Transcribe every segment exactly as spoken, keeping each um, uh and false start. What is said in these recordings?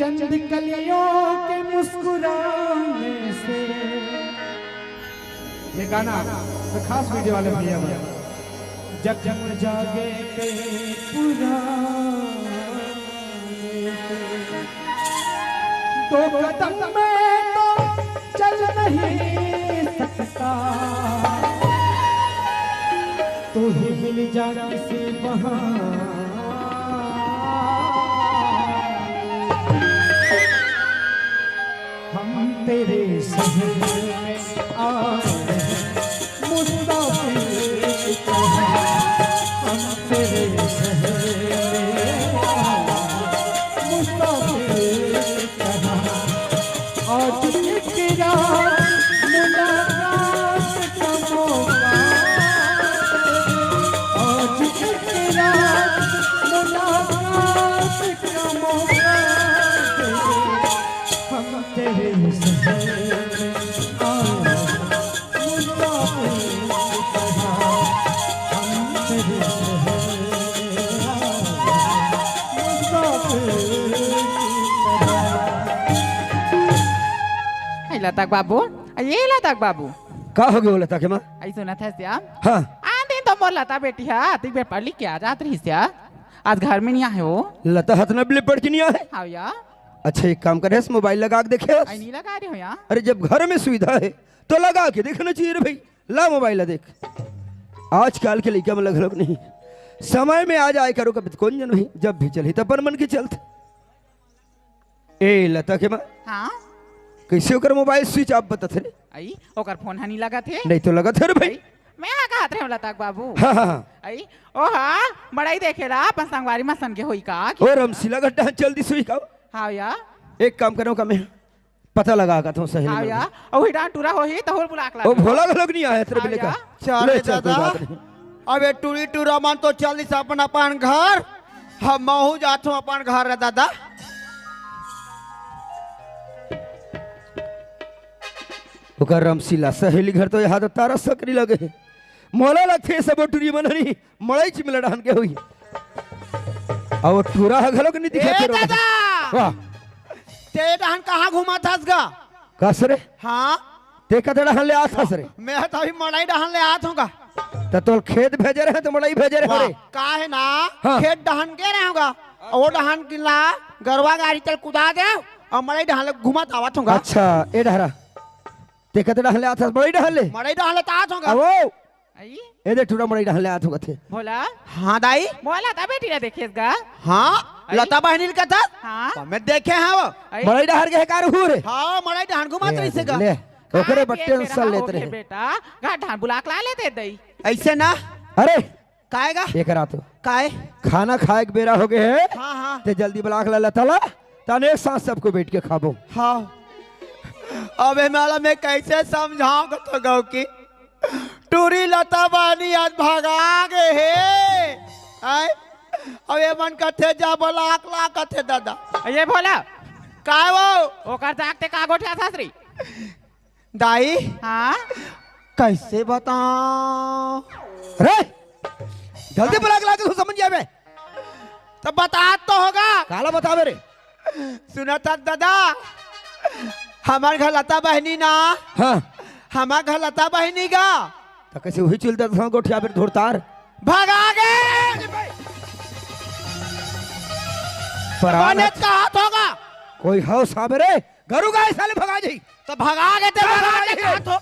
चंद कलियों के मुस्कुराने से। ये गाना तो खास वीडियो वाले भैया बने। जख्म जागे कहीं पुराने से। दो कदम में तो चल नहीं सकता, तू ही मिल जा किसी बहाने। हम तेरे शहर में आए हैं मुसाफिर की तरह, हम तेरे शहर में आए हैं मुसाफिर की तरह। आज एक रात मुलाकात का मौका, आज एक रात मुलाकात का मौका दे। हम तेरे शहर में आए, मुसाफिर की तरह। हम तेरे शहर में आए, मुसाफिर की तरह। ए लता के बाबू, ए लता के बाबू। का हो गयो लता के माँ? ए सुनत हस या? हाँ। आन दिन तो मोर लता बेटी ह, अतिक बेर पढ़ लिख के आ जात रहिस या। आज घर में नइ आहे वो। लता हतना बले पढ़ के नइ आहे? हाँ या। अच्छा, एक काम करे, मोबाइल लगा के देखे। ए नइ लगा रहे हो या। अरे, जब घर में सुविधा हे, तो लगा के देखना चाहिए रे भाई। ला मोबाइल ला देख। आजकल के लइका मन ला घलोक नहीं, समय में आ जाए करो, कभी तो कोन जन भाई, जब भी चलही त अपन मन के चलथे। ए लता के माँ, हाँ? कइसे ओकर मोबाइल स्विच ऑफ बतात हे रे? अई, ओकर फोन ह नइ लगत हे। नइ तो लगत हे रे भाई। अई, मैं हा कहत रहेंव लता के बाबू। हाँ, हाँ, हाँ। अई, ओ हा, मड़ई देखे ला अपन संगवारी मन संगे होही का? ओ रमसीला गड्ढा चल दिस होही का? हाँ या। एक काम करो का मैं पता लगा का तो सही हाँ लगे। या, अउ ही डांट टूरा होही, तहूर बुला के ला ओ के। भोला घलोक नइ आए तेरे हाँ बिले का। या। चल ले रे चल, कोई दादा, बात नहीं। अब ए टूरी टूरा मन तो चल दिस अपन, अपन घर, हम महू जाथों अपन घर रे दादा। ओकर रमसीला सहेली घर तो यहाँ तो तारा सकरी लगे हे। मोला लगथे सबो टूरी मन हनी मड़ई च मिला डाहन के होही। अउ टूरा ह घलोक नइ दिखत हे ए रे दादा! वाह। ते डाहन कहाँ घूमत हस गा? कस रे? हाँ? ते कते डाहन ले आत हस रे? मैं ह तो अभी मड़ई डाहन ले आत हों गा। त तोल खेत भेजे रहे त मड़ई भेजे रहे वाह, रे? का हे ना? हाँ। खेत डाहन गे रहे हों गा। ओ डाहन के ला गरवा गाड़ी चल कुदा दे अउ मड़ई डाहन ले घूमत आवत हों गा। अच्छा, ए डहरा। ते कते डाहन ले आत हस? मड़ई डाहन ले? मड़ई डाहन ले त आत हों गा। अवो। अई? ए दे टूरा मड़ई डाहन ले आत हों गा ते। भोला? हाँ दाई? मोला लता बेटी ला देखेस गा? हाँ, अई? लता बहिनी ल कथस? हाँ। त मैं देखे हँव। अई? मड़ई डाहर गे हे का रहू रे? हाँ, मड़ई डाहन घूमत ए, रहिसे गा। ले, ओकरे हाँ, बट्टे ये सन मेरा लेत होगे रहे। बेटा, घर डाहन बुला के ला लेते दई। अइसे ना? अरे, काय गा? एकरा तो। काय? खाना खाए के बेरा होगे हे। हाँ, हाँ। ते जल्दी बुला के ला लता ला, तने एक साथ सबको बैठ के खाबो। हाँ। अबे माला मैं कइसे समझावँव तो गौ की? टूरी लता बहिनी आज भगा गे हे। आय? अब ए मन कथे जा बुला के ला कथे दादा। ए भोला। काय वो? ओकर जाग ते का गोठियाथस रे? दाई, हाँ? कइसे बतावँव? रे, जल्दी बुला के ला के तू समझ जाबे। त बतात तो हों गा। काला बताबे रे? सुनत हस दादा, हमर घर लता बहिनी ना। हाँ। हमर घर लता बहिनी गा। त कइसे उही चल देत हँव गोठियाबे धुरतार? भगा गे। परान बने ह। कहत हों गा। कोई हव सामे रे? गरू गाय साले भगा जाही। त भगा गे ते भगा भगा गे जाही। कहत हों।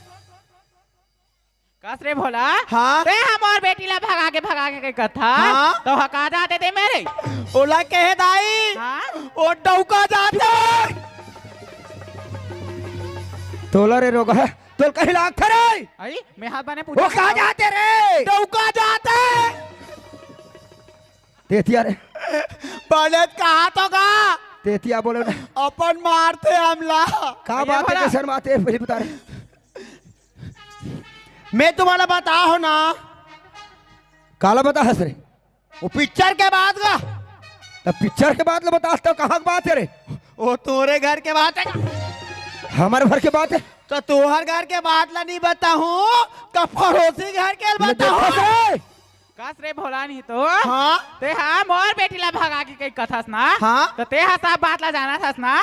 कस रे भोला? हाँ? ते हमर बेटी ला भगा गे, भगा गे कहि कथस। हाँ? त ओ हा का जात हे ते मेर? ओला कहे दाई। हाँ? ओ डौका जात हे। तोला रे रोगहा, तोला कहीं लागथे रे? अई, मैं हा बने पूछत हँव। ओ का जात हे रे? डौका जात हे। तेतिया रे। बने कहत हों गा। तेतिया बोले ना। अपन मारथे हमला। का अरे बात हे भोला। के शर्माथे, पहली बता रे। मैं तुम्हारा बतावँव ना। काला बताहस रे? ओ पिक्चर के बात गा। त पिक्चर के बात ल बतास त कहाँ के बात हे रे? ओ तोरे घर के बात हे। हमर घर के बात हे। त तोहर घर के बात ला नइ बताहूँ, त पड़ोसी घर के ल ले बताहूँ। देखो रे। बस रे भोला, नहीं तो। हाँ? ते हा मोर बेटी ला भगा के कहीं कथस ना? हाँ? तो ते हा सब बात ला जानत हस ना?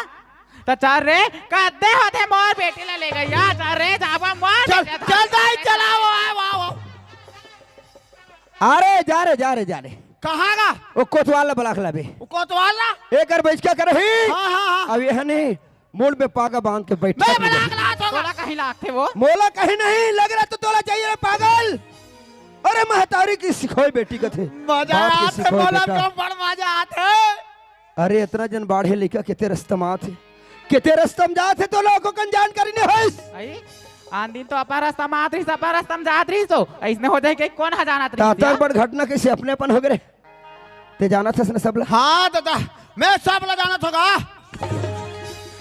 तो चल रे, कद्दे होथे मोर बेटी ला ले गइया, चल रे, जाबो मोर चल, बेटी ला चल दाई, चल, आओ, आओ, आओ, आओ। अरे, जा रे, जा रे, जा रे। कहाँ गा? वो कोतवाल ला बलाक लाबे। वो कोतवाल ला? एकर बैचका करही। हाँ, हाँ, हाँ। अब यह नहीं, मूड़ में पागा बांध के बैठ मैं के बलाक लात होगा। तोला कहीं लागथे वो? मोला कहीं नहीं लग रहा तो तोला चाहिए रे पागल। अरे महतारी की सिखोई बेटी कथे। मजा बाप की आथे, सिखोई मोला बेटा। कम बड़ मजा आथे। अरे इतना जन बाढ़े लइका केते रस्ता म आथे, केते रस्ता म जाथे तो लोगों कन जानकारी नहीं होइस। आई, आन दिन तो अपन रस्ता म आत रहिस, अपन रस्ता म जात रहिस तो अइसने हो जाए कि कोन ह जानत रहिस तातर या? बड़ घटना कैसे अपने अपन हो गए रे? ते जानत हस ना सबला? हाँ दादा, मैं सबला जानत होगा।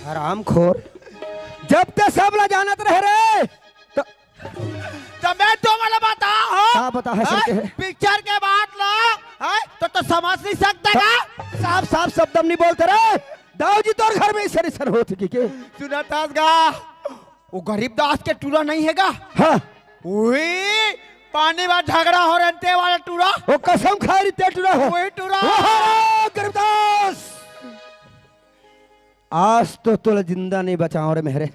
हरामखोर, जब ते सबला जानत रहे रे, तो तो मैं तो वाला बता हो। का बता है हैं? सबके? पिक्चर के बात ला, हैं? तो, तो समझ नहीं सकते का? साफ, साफ शब्द हम नहीं बोलते रे। दाऊ जी तोर घर में इसन, इसन होत की के? सुनत हस गा, वो गरीब दास के टूरा नहीं है गा? हाँ। वही पानी में झगड़ा हो रहे ते वाला टूरा। वो कसम खा रही ते टूरा हो। वही टूरा। वाह, गरीब दास। आज तो तोला जिंदा नहीं बचाओ रे मेहरे।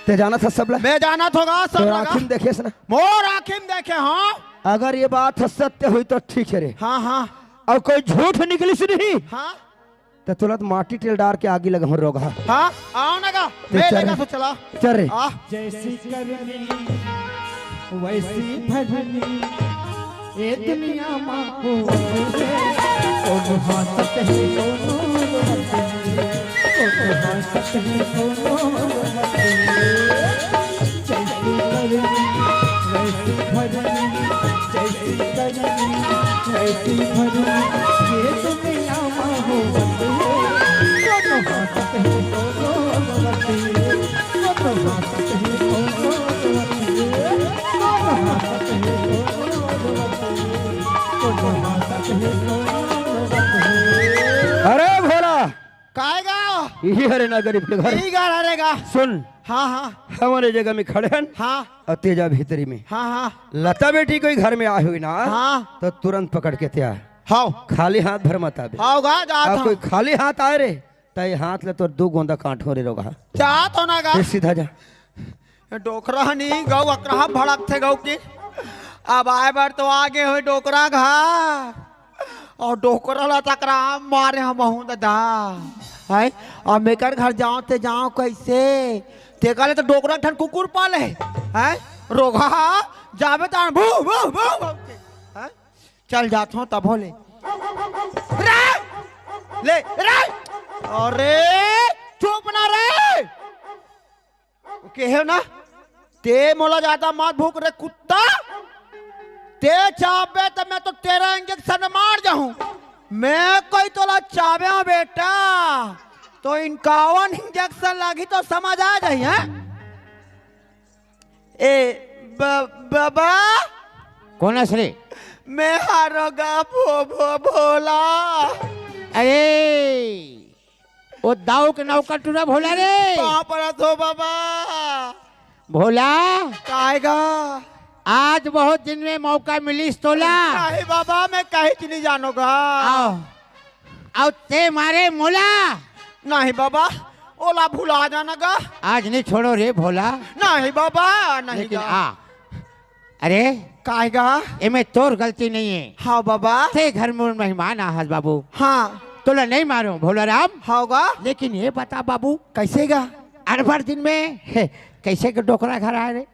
ते जानत हस सबला? मैं जानत होगा सब तोर लगा। आँखी म देखेस ना? मोर आँखी म देखे, हाँ। अगर ये बात ह सत्य हुई तो ठीक है रे। हाँ, हाँ। अउ कोई झूठ निकलिस नहीं, हाँ। तो तोला तो माटी तेल डार के आगी लगाहूँ रोगहा। हाँ, आओ ना गा। ते मैं चल लेगा रे। तो चला। चल रे। आ। जैसी करनी वैसी भरनी, ए दुनिया मा को कोनो हाथ हे, कोनो रोवत हे, कोनो हाथ हे, कोनो रोवत हे। जैसी करनी वैसी भरनी, जैसी करनी वैसी भरनी, ए दुनिया मा को कोनो हाथ हे, कोनो रोवत हे, कोनो हाथ हे, कोनो रोवत हे। अरे भोला, काय गा? यही हरे ना गरीब के घर। यही घर हरे गा। सुन, हाँ, हाँ। हमरे जगह में खड़े हन। हाँ। अउ तेजा भीतरी में। हाँ, हाँ। लता बेटी कोई घर में आए हुई ना, हाँ। तो तुरंत पकड़ के तैयार। हाँ। खाली हाथ भर मत आबे। हाँ गा, जात अउ हाँ। कोई खाली हाथ आए रे, तय हाथ ले तोर दू गोंदा काटहूँ रे रोगहा। जात हो ना गा। ए, सीधा जा। डोकरा नी गऊ अकरहा भड़कथे गऊ की। अब आए बर तो आगे हो डोकरा घर। अउ डोकरा ला तकरा मारे हम हूँ दादा। हैं? अब मेकर घर जाओ ते जाओ कैसे? तेकर ले तो डोकरा ठन कुकुर पाले। हैं? रोगहा जाबे तान भू, भू, भू, भू। हैं? चल जात हो तब हो ले। रे! ले, रे! अरे, चुप ना रे! केहेंव ना, ते मोला ज्यादा मत भूक रे कुत्ता। ते चाबे त मैं तो तेरा इंजेक्शन मार जाहूं। मैं कोई तोला चाबे हूं बेटा, तो इनकावन इंजेक्शन लागी तो समझ आ जाही, हैं? ए, ब-, बाबा। कोन हस रे? मैं हारो गा भो-, भो-, भोला। अरे, ओ दाऊ के नौकर टूरा भोला रे। पाँव परत हो बाबा। भोला। काय गा? आज बहुत दिन में मौका मिलिस तोला। नहीं बाबा, मैं कहीं नहीं जानोगा। आओ। अउ ते मारे मोला। नहीं बाबा, ओला भुला जाना गा। आज नहीं छोड़ो रे भोला। नहीं बाबा, नहीं लेकिन गा। आ। अरे। काय गा? एमे तोर गलती नहीं है। हाँ बाबा। ते घर में मेहमान आहस बाबू। हाँ। तोला नहीं मारो भोला राम। हाँ गा। लेकिन ये बता बाबू। कैसे गा? अड़बड़ दिन में, हे, कैसे के डोकरा घर आए रे?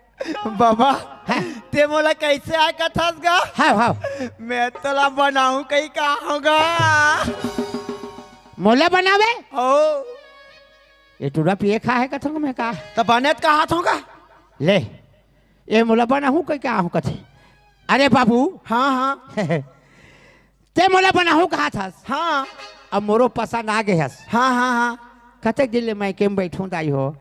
बाबा, हाँ। ते मोला कैसे आए कथस गा? हाँ, हाँ। मैं तोला बनाऊं कहीं का होगा। मोला बनावे? ओ। ये टूरा पिए खा है कथंग में का? त बने त कहा थोगा? ले, ये मोला बनाहूं कहीं का हो कथे? अरे बाबू। हाँ, हाँ। ते मोला बनाहूं कहा थस? हाँ। अब मोरो पसंद आ गए हस। हाँ, हाँ, हाँ। कतेक दिन ले मैं के में बैठूं दाई हो?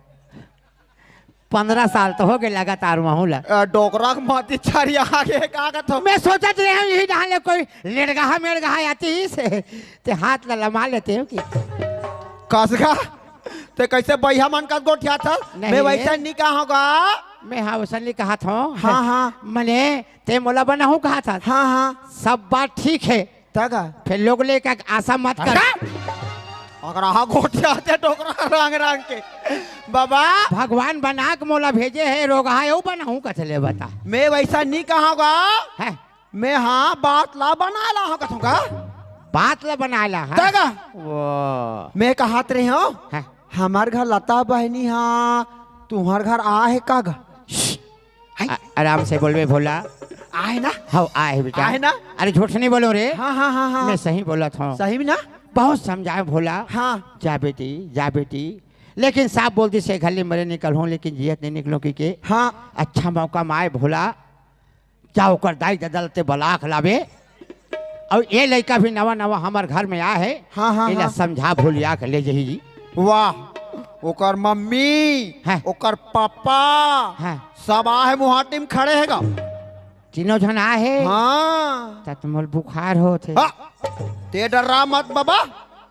पंद्रह साल तो हो गए लगातार महू ला। अ, डोकरा के माती छरिया आगे का कथो? मैं सोचत रहे हूँ यही डहान ले कोई लेड़गहा मेड़गहा आती ही से ते हाथ ला लमा लेते हो कि। कसगा, ते कैसे बइहा मन का गोठिया था? नहीं मैं रे। वैसा नहीं कहा होगा। मैं हाँ वैसा नहीं कहा था। हाँ, हाँ। मने ते मोला बनाहूँ कहा था। हाँ, हाँ। सब बात ठीक है। तगा। फिर लोग लेकर आशा मत कर। अगर हाँ गोठियाथे डोकरा रंग रंग के। बाबा। भगवान बना के मोला भेजे है, रोगहा यू बनाहूँ कथे ले बता। मैं वैसा नहीं कहा गा। है। मैं हाँ बात ला बना ला हूँ कथूँ का। बात ला बना ला, हाँ? तगा। वो। मैं कहत रहे हूँ। हाँ। हमार घर लता बहनी हा, तुम्हार घर आ है का गा? श्श, हाय। आ-, आराम से बोलबे भोला। आ है ना? हाँ, आ है बेटा। आ है ना? अरे झूठ नहीं बोलो रे। हाँ, हाँ, हाँ, हाँ। मैं सही बोला था। सही में ना? बहुत समझाए भोला। हाँ। जा बेटी, जा बेटी। लेकिन साफ बोल दी से घर ले मरे निकल हूँ, लेकिन जियत नहीं निकलो की के। हाँ। अच्छा मौका में आए भोला। जा ओकर दाई ददा ल ते बला के लाबे। अउ ए लइका भी नवा नवा हमर घर में आ है। हाँ, हाँ, एला हाँ। समझा भोलिया के ले जही जी। वाह, ओकर मम्मी, हाँ। ओकर पापा, हाँ। सब आ है मुहाटी में खड़े है गा। तीनों झन आ है। हाँ। त मोल बुखार होत है। हाँ। ते डर्रा मत बाबा,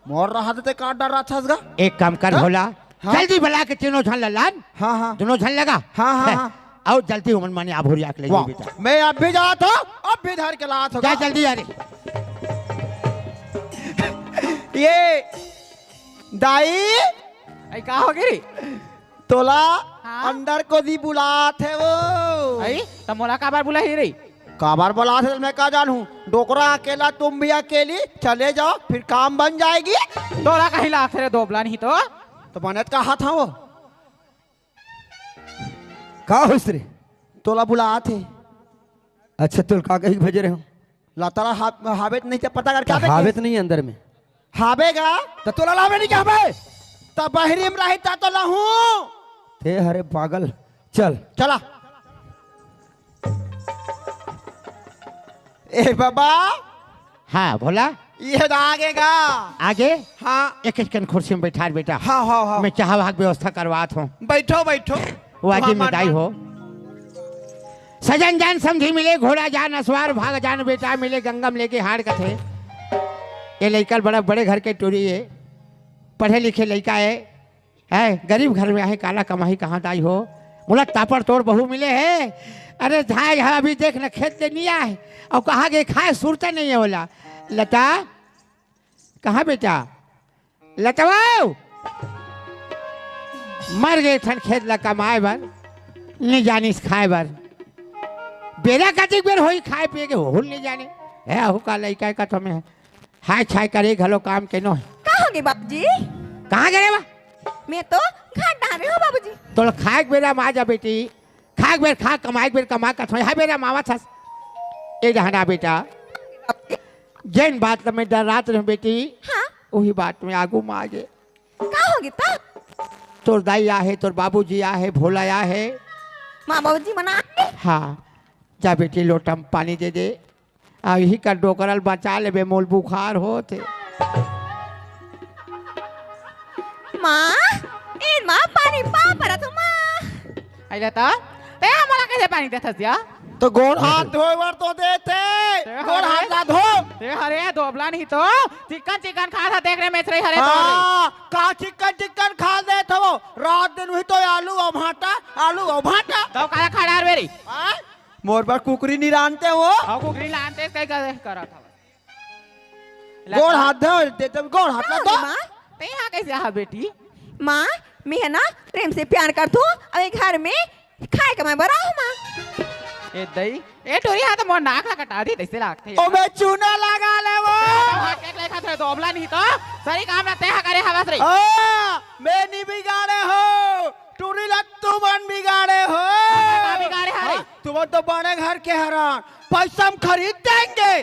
मोर रहत ते का डर्रा थस गा? एक काम कर हाँ? भोला, हाँ। जल्दी बला के तीनों झन ल लान। हाँ, हाँ। दोनों झन लगा। हाँ, हाँ, है। हाँ। अउ जल्दी उमन मने आभुरिया के ले वाह, जाबे बेटा। मैं अब भी जात हूँ, अब भी धर के लात हूँ। जा जल्दी आ रे। ये दाई। अई का हो गे रे? तोला हाँ? अंदर कोती बुलात हे वो। अई, त मोला काबर बुलाही रे? काबर बुलात हे, मैं का जानहूँ? डोकरा अकेला, तुम भी अकेली, चले जाओ, फिर काम बन जाएगी। तोला कहीं लागथे रे दोबला नहीं तो। तो बने त कहा था वो। का होइस रे? तोला बुलात हे। अच्छा, तोला का कही भेजे रहे हो? लतरा हा-, हावे त नहीं त पता करके का आबे हावे के? त नहीं अंदर में? हावे गा? त तोला लावे नहीं क्या हावे? त बहरी में रही त तो लाहूं। ते हरे पागल, चल। चला। ए बाबा। हाँ, भोला। ये तो आगे गा। आगे? हाँ। एक एक कन कुर्सी में बैठार बेटा। हाँ, हाँ, हाँ। मैं चाह भाग व्यवस्था करवात हूँ। बैठो, बैठो। वो आगे वहाँ में दाई मार- हो। सजन जान समधी मिले, घोड़ा जान असवार, भाग जान बेटा मिले, गंगम लेके हाड़ कथे। ये लइका बड़ा बड़े घर के टूरी है, पढ़े लिखे लइका है, है गरीब घर में आहे, काला कमाही कहाँ दाई हो। मोला तापड़ तोड़ बहू मिले है। अरे धाय है, अभी देख न खेत ले नहीं आए, अउ कहाँ गे खाए सुरता नहीं है बोला। लता, कहाँ बेटा? लतवाऊ मर गे ठन खेत ला कमाए बर, नहीं जानिस खाए बर। बेरा कतिक बेर होई खाए पिए के, होल नहीं जाने। है अहू का लइका का तो मैं हाय छाय करे घलो काम के नो है। का हो गे बाबूजी? कहाँ गे रे बा? मैं तो घर डारे हो बाबूजी। तोला खाए के बेरा में आ जा बेटी। खाए के बेर खा, कमाए के बेर कमा, कथों, हाय बेरा मावा थस। ए जहना बेटा, जेन बात ल मैं डरात रहूं बेटी, हाँ? वही बात में आगू में आ गे। का हो गे त? तोर दाई आहे, तोर बाबूजी आहे, भोला आहे। माँ बाबूजी मना आहे? हाँ, जा बेटी लोटा में पानी दे दे। आ, इही कर डोकरा ल बचा लेबे, मोल बुखार होत हे। माँ, ए माँ, पानी पा परत हो, माँ। अइला त, ते हमला कैसे पानी देथस या? तो गोड़ हाथ धोए बर तो देथे, ते गोड़ हरे, हाथ ला धो। ते हरे, दोबला नहीं तो, चिकन चिकन खात हा, देख रे, मेचरई हरे तो। हाँ, का चिकन चिकन खा देत हो? रात दिन वही तो आलू अउ भाटा, आलू अउ भाटा। तो काला खा डार बेरी? हाँ? मोर बर कुकरी नहीं रांधते हो? हाँ, कुकरी लानते कई करे करत हव। गोड़ हाथ धो, दे, दे, गोड़ हाथ का ला हो धो। गे, माँ? ते यहाँ कैसे आ बेटी? माँ, मैं है ना प्रेम से प्यार करथूं, अउ ए घर में खाए कमाए बर आहूं माँ। ए दई, ए टोरी हा तो मोर नाक ला कटा दी, तैसे लागथे। ओ बे चूना लगा ले वो। तो हाथ के लेखा थोड़े दोबला नहीं तो, सरी काम ना ते हा करे हवस रे। आ, मैं नहीं बिगाड़े हो। टूरी ला तुमन बिगाड़े हो। का बिगाड़े हरे? हाँ, तुमन तो बड़े घर के हरन, पैसा हम खरीद देंगे,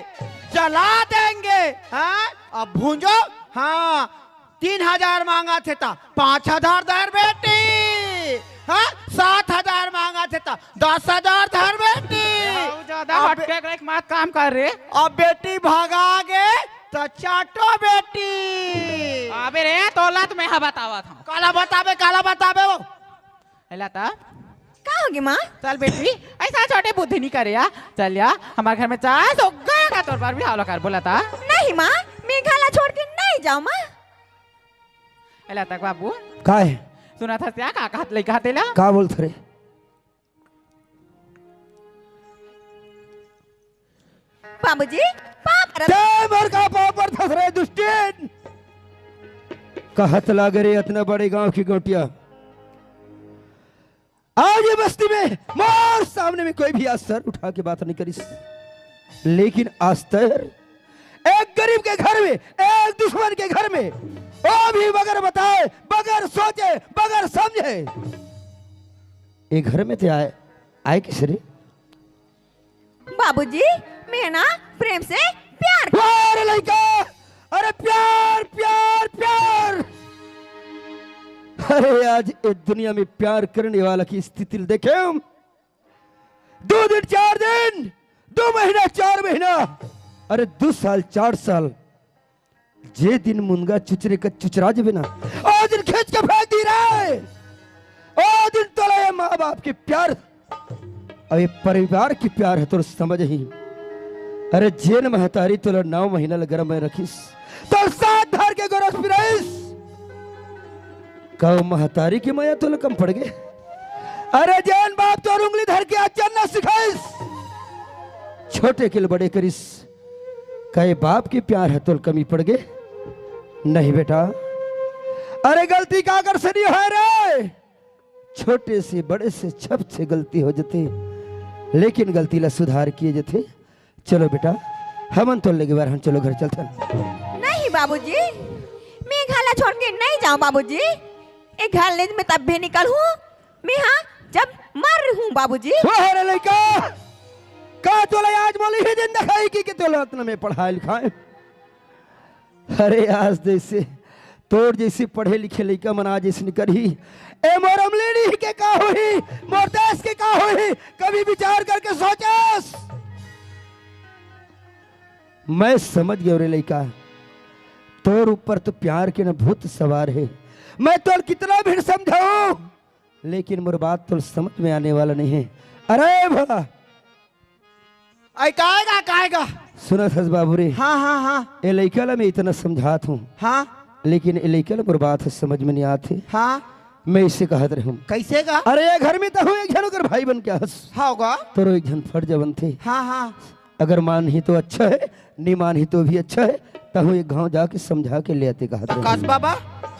जला देंगे। हाँ, अब भूंजो। हाँ, तीन हजार मांगथे त पाँच हजार धर बेटी। हाँ, सात हजार मांगथे त दस हजार धर बेटी। ए, हाउ ज्यादा अब हटके एक मत काम कर रे। अब बेटी भगा गे त चाटो बेटी। अबे रे, तोला तो मैं हा बतावत हूँ। काला बताबे, काला बताबे वो। एला त? का हो गे माँ? चल बेटी, ऐसा छोटे बुद्धि नहीं करे या। चल या, हमारे घर में चाय सो गया का तोर बर भी हावला कर बोला था। नहीं माँ, मैं घर ला छोड़ के नहीं जाऊँ माँ। एला तक बाबू। का है? सुना था क्या, का कहत लइका तेला? का बोलत रे? बाबूजी, पाँव परत। तैं मोर का पाँव परथस रे दुष्टिन? कहत लागे रे अतना बड़े गांव की गोटिया, आज ये बस्ती में मोर सामने में कोई भी आज सर उठा के बात नहीं करिस, लेकिन आज तैं एक गरीब के घर में, एक दुश्मन के घर में, वो भी बगैर बताए, बगैर सोचे, बगैर समझे, ये घर में तैं आए, आए किस रे? बाबूजी, मैं ना प्रेम से प्यार। वाह रे लइका, अरे प्यार, प्यार, प्यार। अरे आज इस दुनिया में प्यार करने वाला की स्थिति देखे हम। दो दिन, चार दिन, दो महीना, चार महीना, अरे दो साल, चार साल, जे दिन मुनगा चुचरे का चुचरा जबे ना, ओ दिन खींच के फेंक दी रे। ओ दिन तोला ये माँ बाप के प्यार, अउ ये परिवार के प्यार ह तोर समझ ही। अरे जेन महतारी तोला नौ महीना ले गर्भ में रखिस, तोर साथ धर के गोरस पिराइस, का वो महतारी की मया तोला कम पड़ गे? अरे जेन बाप तोर उंगली धर के आज चलना सिखाइस, छोटे के ले बड़े करिस, का ये बाप के प्यार ह तोला कमी पड़ गे? नहीं बेटा, अरे गलती काकर से नहीं होय रे, छोटे से बड़े से छप से गलती हो जथे, लेकिन गलती ला सुधार किए जथे। चलो बेटा, हमन तो लेगे बार हम चलो घर चलथन। नहीं बाबूजी, मैं घर ला छोड़ के नहीं जाऊं बाबूजी। ए घर ले मैं तब भी निकल हूँ, मैं हाँ जब मर हूँ बाबूजी। वाह रे लइका, का तोला आज मोला ही दिन दिखाई कि, कि तोला अतना में पढ़ाए लिखाए। अरे आज जैसे तोर जैसे पढ़े लिखे लइका मन आज ऐसे निकलही, ए मोर अमलेनी के का होही, मोर देश के का होही, कभी विचार करके सोचस? मैं समझ गयो रे लइका, तोर ऊपर तो प्यार के न भूत सवार हे। मैं तोर कितना भी समझाऊं, लेकिन मोर बात तो समझ में आने वाला नहीं है। अरे भला, आई कायगा, कायगा। सुनत हस बाबू रे, हाँ, हाँ, हाँ। ए लइका ला मैं इतना समझात हूँ, हाँ। लेकिन ए लइका ला मोर बात ह समझ में नहीं आत हे। हाँ। मैं इसे कहत रहूँ। कैसे गा? अरे ये घर में तहूँ एक झन ओकर भाई बन के हस। हाँ गा। तोरो एक झन फर्ज बनथे। हाँ, हाँ। अगर मानही तो अच्छा है, नहीं मानही तो भी अच्छा है। तहूँ एक घाव जाके समझा के ले आते कहत रहूँ। आकाश बाबा,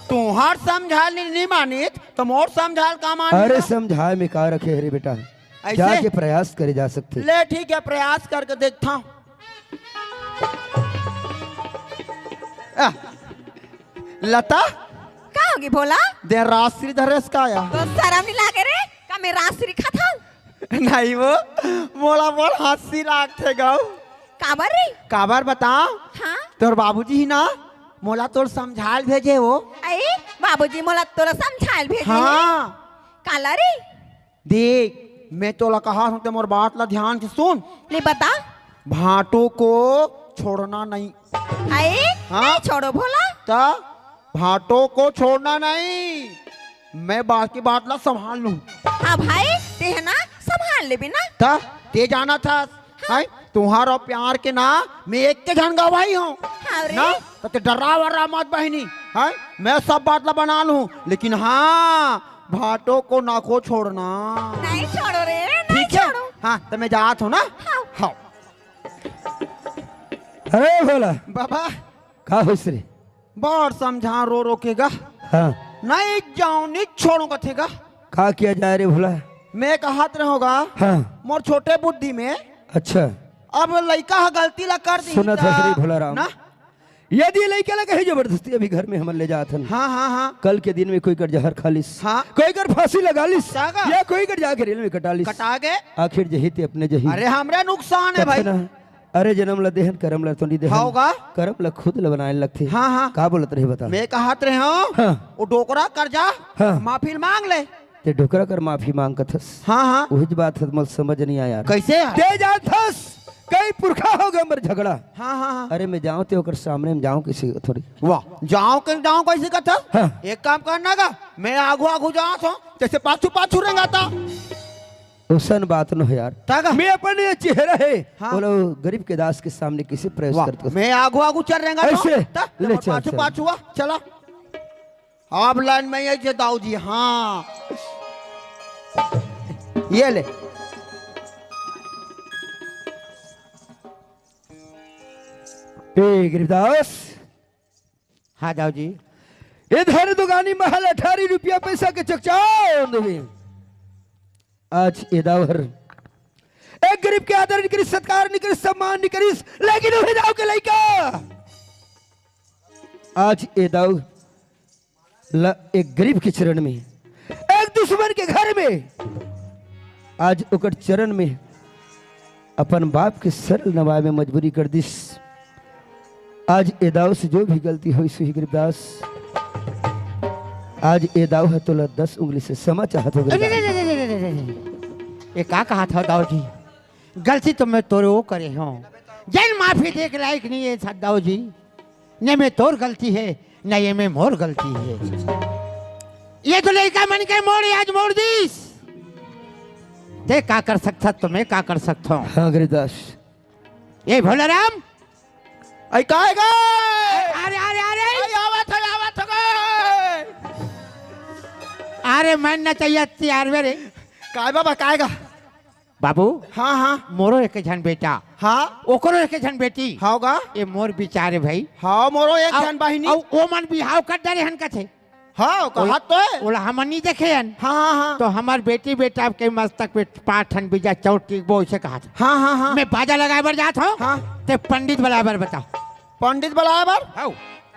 तुहार समझाल नहीं, नहीं मानित, तो मोर समझाल का मानित? अरे समझाए में का रखे हे रे बेटा, ऐसे? जाके प्रयास करे जा सकथे। ले ठीक है, प्रयास करके देखता हूँ। आ, लता? का होगे भोला? दे राजश्री धरेस का या? तो शरम नहीं लागे रे, का मैं राजश्री खात हूँ? नहीं वो, मोला बड़ हंसी लागथे गऊ। काबर रे? काबर बताओ? हाँ? तोर बाबूजी ही ना, मोला तोर समझाल भेजे वो। अई, बाबूजी मोला तोला समझाल भेजे हे? हाँ। काला रे? देख, मैं तोला कहा हूँ, ते मोर बात ला ध्यान से सुन। ले बता। भांटों को छोड़ना नहीं। अई, हाँ? नहीं छोड़ो भोला। ता भांटों को छोड़ना नहीं। मैं बाकी बात ला संभाल लूँ। हाँ भाई, ते है ना, संभाल लेबे ना। ता ते जाना था, हाँ। हैं? तुहार अउ प्यार के ना, मैं एक के झन गवाही हूँ। हाँ रे। ना, तो ते डर्रा वर्रा मत बहिनी, हैं? मैं सब बात ला बना लूँ, लेकिन हाँ, भांटों को ना को छोड़ना। नहीं छोड़ो रे, नहीं ठीक है? छोड़ो। हाँ, तो मैं जात हूँ ना। हाँ। हाँ। अरे भोला। बाबा। का होइस रे? बड़ समझा रो रो के गा। हाँ। नहीं जाऊं, नहीं छोड़ूं कथे गा। का किया जाए रे भोला? मैं कहत रहूं गा, हाँ। मोर छोटे बुद्धि में। अच्छा। अब लइका ह गलती ला कर दी सुनत त हस रे भोला राम। ना? यदि लइका ला कहीं जबरदस्ती अभी घर में हमन ले जात हन। हाँ, हाँ, हाँ। कल के दिन में कोई कर जहर खा लिस। हाँ। कोई कर फांसी लगा लिस। का गा? या कोई कर जाके रेल में कटा लिस। कटा गे। आखिर जही ते अपने जही। अरे हमरे नुकसान है भाई। ना। अरे जनम ला देहन, करम ला तो नहीं देहन। हव गा। करम ला खुद ला बनाए लगथे। हाँ, हाँ। का बोलत रहे बता? मैं कहत रहे हूँ, हाँ। वो डोकरा कर जा, हाँ। माफी मांग ले। ते डोकरा कर माफी मांग कथस। हाँ, हाँ। वही बात है, मोला समझ नहीं आया यार। कैसे यार? ते जानथस, कई पुरखा हो गए हमर झगड़ा। हाँ, हाँ, हाँ। अरे मैं जाऊँ ते ओकर सामने में जाऊँ किसी थोड़ी। वाह, जाऊँ के जाऊँ कैसे कथस? हाँ। एक काम करना गा, मैं आगू आगू जाऊँ तो, जैसे पाछू पाछू रेंगाता। ओसन बात न हो यार। तागा? मैं अपन ये चेहरा है, हाँ। बोलो, गरीब के दास के सामने किसे प्रवेश वाह, करत हो? मैं आगू आगू चल रेंगा तो? ऐसे? ता, ले चल, पाछू चल। पाछू आ, चला। आप लाइन में ये जे दाऊ जी, हाँ। ये ले। ए गरीबदास, हाँ दाऊ जी। ए धर दुगानी महल अठारी रुपया पैसा के चकचांद में। आज ए दाऊ हर एक गरीब के आदर नइ करिस, सत्कार नइ करिस, सम्मान नइ करिस, लेकिन उही दाऊ के लइका आज ए दाऊ ल एक गरीब के चरण में, एक दुश्मन के घर में, आज ओकर चरण में अपन बाप के सर नवाए में मजबूरी कर दिस। आज ए दाऊ से जो भी गलती होइस होही गरीबदास, आज ए दाऊ ह तोला दस उंगली से क्षमा चाहत हो अरे, अरे, गरीबदास। अरे, अरे, अरे, अरे, अरे। ये का कहा था दाऊ जी? गलती तो मैं तोरो करे हूँ, जेन माफी दे के लायक नहीं है दाऊ जी। न में तोर गलती है, न ये में मोर गलती है। ये तो लइका मन के मोड़ आज मोड़ दिस। ते का कर सकथा तो मैं का कर सकथों? हाँ गरीबदास। ए भोलाराम। आई काहे गा? अरे, अरे, अरे। आई आवत है, आवत है गा। अरे मैं न चाहिए तैयार मेरे। काय बाबा, काय गा? बाबू, हाँ, हाँ। मोरो एक झन बेटा, हाँ। ओकरो एक झन बेटी। हाँ गा। ए मोर बिचारे भाई। हाँ, मोरो एक अउ, झन बहिनी। अउ ओ मन बिहाव कर डरे हन कथे। हाँ, ओ, कहा तो है। ओला हमन नहीं देखे हन। हाँ, हाँ, हाँ। तो हमर बेटी बेटा के मस्तक पे पाँच ठन बीजा चौर टिकबो, इसे कहा था। हाँ, हाँ, हाँ। मैं बाजा लगाए बर जात हूँ। हाँ। ते पंडित बुलाए बर बता। पंडित बुलाए बर? हाँ।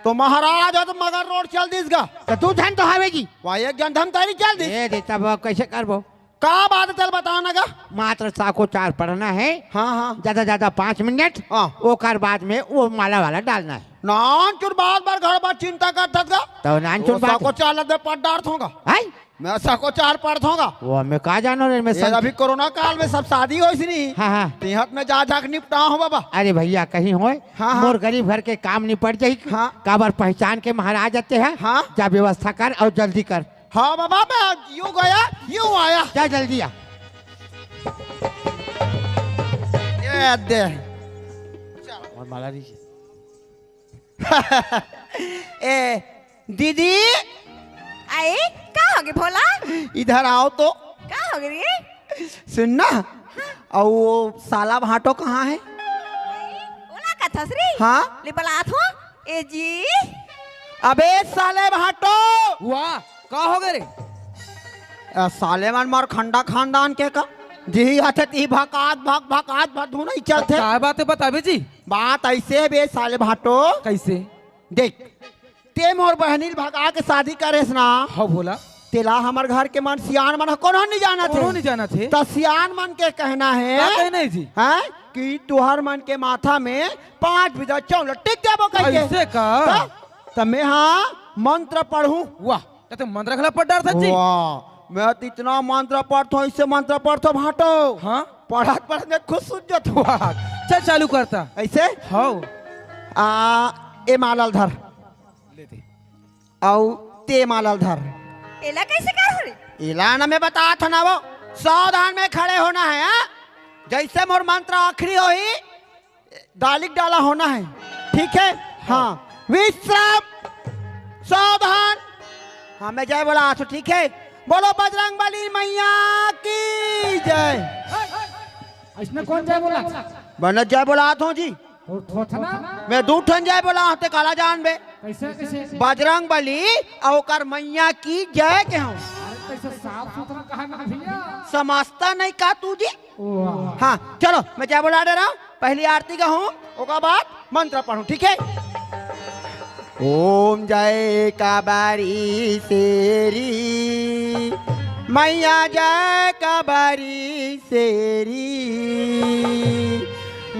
तो महाराज हो तो मगर रोड चल दिस गा। तो दू झन तो हवे जी। वाह, एक झन धमतरी चल दिस। ए दे, तब कैसे करबो? का बात है, चल बता ना गा। मात्र साको चार पढ़ना है। हाँ, हाँ। ज्यादा, ज्यादा पाँच मिनट। हाँ। ओकर बाद में वो माला वाला डालना है। नान चुर बात बार घर बार चिंता करत हस गा। तो नान चुर वो बात। साको चार लदे पढ़ डारत हों गा। हैं? मैं साको चार पढ़त हों गा। वो मैं का जानो रे, मैं ये संग- अभी कोरोना काल में सब शादी होइस नहीं। हाँ, हाँ। तिहत में जा जा के निपटा हो बाबा। अरे भैया, कहीं होय, हाँ, हाँ। मोर गरीब घर के काम निपट जाही। हाँ। काबर पहचान के महाराज आते हैं। हाँ। जा व्यवस्था कर अउ जल्दी कर। हाँ बाबा, मैं यूं गया, यूं आया। जा जल्दी आ। ये दे। और माला दीजिए। ए, दीदी। आई, का होगे भोला? इधर आओ तो। का होगे रे? सुन ना, अउ वो साला भांटो कहाँ है? ओला कथस रे? हाँ? ले बलात हो। ए जी। अबे साले भांटो। वाह, का होगे रे? ए, साले मन मार खंडा खानदान के का? जिही आथे तिही भकात भक, भकात भक धुन ही चलथे। का बात है बताबे जी? बात ऐसे है बे साले भांटो। कैसे? देख, ते मोर बहनी ल भगा के शादी करेस ना। हाँ भोला। तेला हमर घर के मन सियान मन ह कोनो नहीं जानत हे। कोनो नहीं जानत हे। त सियान मन के कहना है, का कहना है जी? हैं? कि तुहर मन के माथा में पाँच बीघा चौला टिक जाबो कहिके। ऐसे का? त, त मैं हा मंत्र पढ़ूं। वाह, त ते मंत्र घला पढ़ डारथस जी। वाह, मैं तो इतना मंत्र पढ़थों, इससे मंत्र पढ़थों भांटो। हाँ? पढ़त पढ़त मैं खुद सूझ जाथों। वाह, चल चालू करता। ऐसे? हाँ। आ, ए माला ल धर। ले दे। अउ ते माला ल धर। एला कैसे करहूं रे? एला ना मैं बताथों ना वो। सावधान में खड़े होना है, हाँ? जैसे मोर मंत्र आखिरी होही, डालिक डाला होना है। ठीक है? हाँ। विश्राम। सावधान। हाँ, मैं जय बोलाथों, ठीक है? बोलो बजरंग बली मैया की जय। अइसने कोन जय बोला? बने जय बोलाथों जी। अउ थोथना? मैं दू ठन जय बोलाहूं, ते काला जानबे। कैसे, कैसे? बजरंग बली अउ ओकर मैया की जय केहेंव। अरे, कैसे साफ सुथरा कहा ना भैया? समझता नहीं का तू जी? वाह। हाँ, चलो, मैं जय बोला दे रहा हूँ। पहली आरती गाहूं, ओकर बाद मंत्र पढ़ूं, ठीक है? ओम जय काबारी शेरी, मैया जय काबारी शेरी,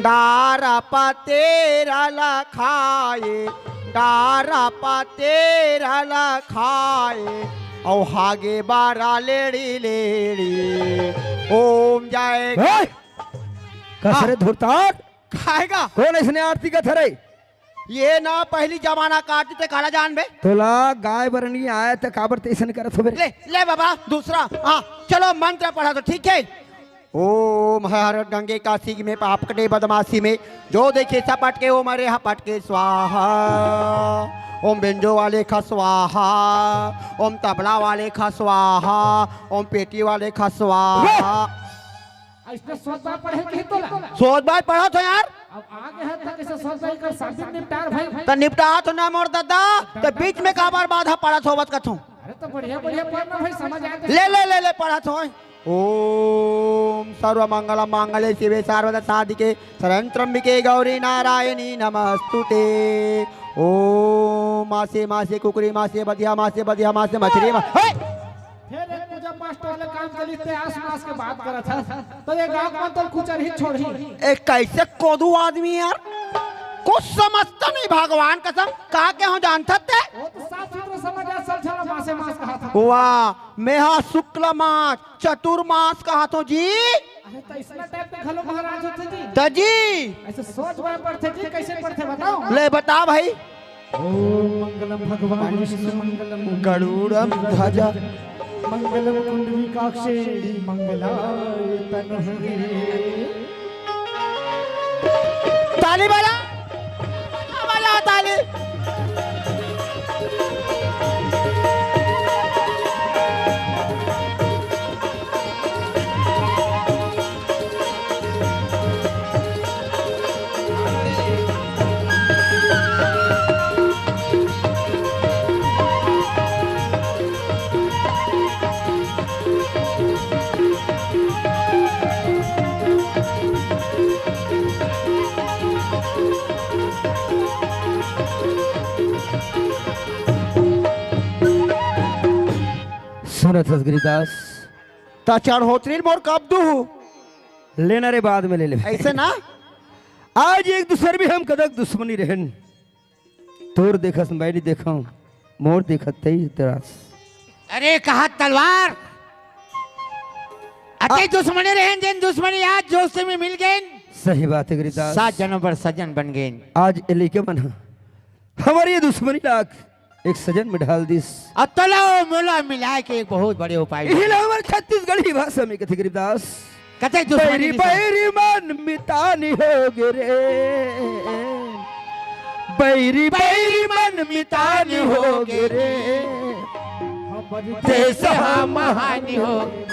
डारा पतेरा ला खाए, डारा पतेरा ला खाए, अउ हागे बारा लेड़ी लेड़ी। ओम जय हे! कस रे हाँ। धुरताट? खाएगा? कोन अइसने आरती गाथे रे? ये ना पहली जमाना काटी ते काला जानबे। तोला गाय बरनी आय ते काबर ते अइसन करत होबे रे? ले, ले बाबा, दूसरा। हाँ, चलो मंत्र पढ़ा तो ठीक है। ओम हर गंगे काशी में पाप कटे बदमाशी में जो देखे सब पटके ओम अरे हा पटके स्वाहा। ओम बेंजो वाले खा स्वाहा। ओम तबला वाले खा स्वाहा। ओम पेटी वाले खा स्वाहा। अइसने सोच बात पढ़े के तोला। सोच बात पढ़ा तो यार। अब आगे है त कइसे सोच भाई कर शादी निपटार भाई। त निपटा तो ना मोर दादा, त बीच में काबर बाधा पड़त होवत कथू। अरे त बढ़िया बढ़िया पढ़ ना भाई, समझ आए तो। ले ले ले ले पढ़त हों। ओम सर्व मंगल मांगल्ये शिवे सर्वदा साधिके शरण त्र्यंबिके गौरी नारायणी नमस्तुते। ओम मासे मासे कुकरी मासे बधिया मासे बधिया मासे मछली मा-, हे! फेर एक पूजा पाठ वाले काम के लिए ते आस पास के बात करत हस, त ये गांव में तो कुचर ही छोड़ ही। ए, कइसे कोदू आदमी यार, कुछ समझता नहीं भगवान कसम, का के हो जानत ते? वो तो साफ सुथरा समझ आ, सब झन ला मासे मास कहा था। वाह, मैं हा शुक्ल मास, चतुर्मास कहा तो जी। अरे त इसना टाइप के घलो महाराज होथे जी। त जी। ऐसे सोच बड़ा पड़थे जी, कइसे पड़थे बताओ। ले बता भाई। ओम मंगलम भगवान विष्णु मंगलम गरुड़म ध्वजा मंगलम कुंडली काक्षे मंगलाय तनुहरे। ताली बजा, बजा ताली। सुनत हस गिरिदास, त चढ़ोतरी मोर कब दू? लेना रे, बाद में ले ले। ऐसे ना? आज एक दूसर में हम कदक दुश्मनी रहन। तोर देखस मैं नहीं देखूं, मोर देखत तेई तेरास। अरे कहा तलवार, अते आ- दुश्मनी रहन, जेन दुश्मनी आज दोस्ती में मिल गए। सही बात है गिरिदास। सात जन्म पर सज्जन बन गए। आज ए लइके मन ह हमर ये दुश्मनी ला एक सजन में ढाल दिस। अउ तला मोला मिलाय के एक बहुत बड़े उपाय। इही ला हमर छत्तीसगढ़ी भाषा में कथे गिरिदास। कथे दुश्मनी बैरी, बैरी मन मितान होगे रे। बैरी, बैरी मन मितान होगे रे। देश हा महान होगे।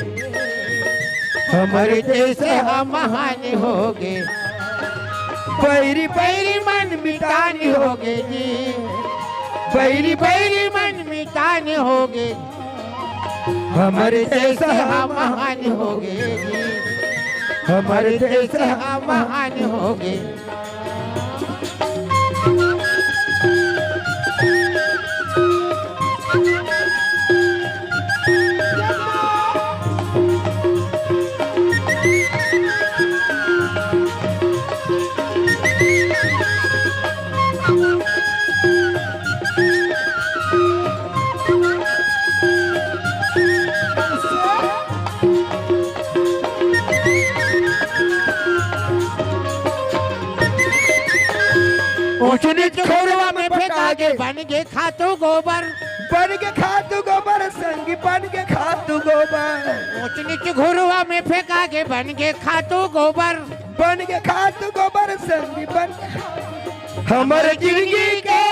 हमर देश हा महान होगे। बैरी, बैरी मन मितान होगे जी। बैरी, बैरी मन मितान होगे। हमर देश हा महान होगे जी। हमर देश हा महान होगे। ऊंच नीच घुरवा में फेंका गे, बन गे खातू गोबर। बन गे खातू गोबर संगी, बन गे खातू गोबर। ऊंच नीच घुरवा में फेंका गे, बन गे खातू गोबर। बन गे खातू गोबर संगी, बन गे खातू। हमर जिंदगी के,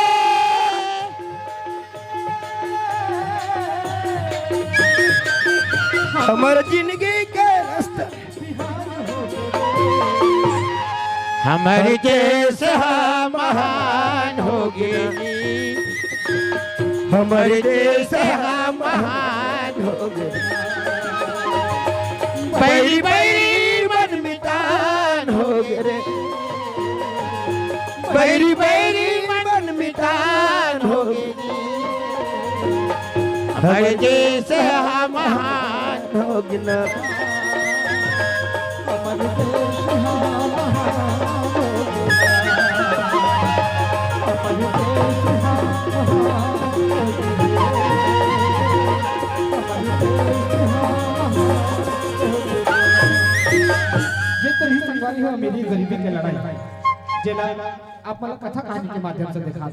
हमर जिंदगी के रास्ता। हमर देश हा महान होगे। हमर देश हा महान होगे। बैरी बैरी मन मितान होगे रे। बैरी बैरी मन मितान होगे। हमर देश हा महान होगे ना। ये तो नहीं संगवारी हो, अमीरी गरीबी के लड़ाई, जेला आप मन ला कथा कहानी के माध्यम से देखा।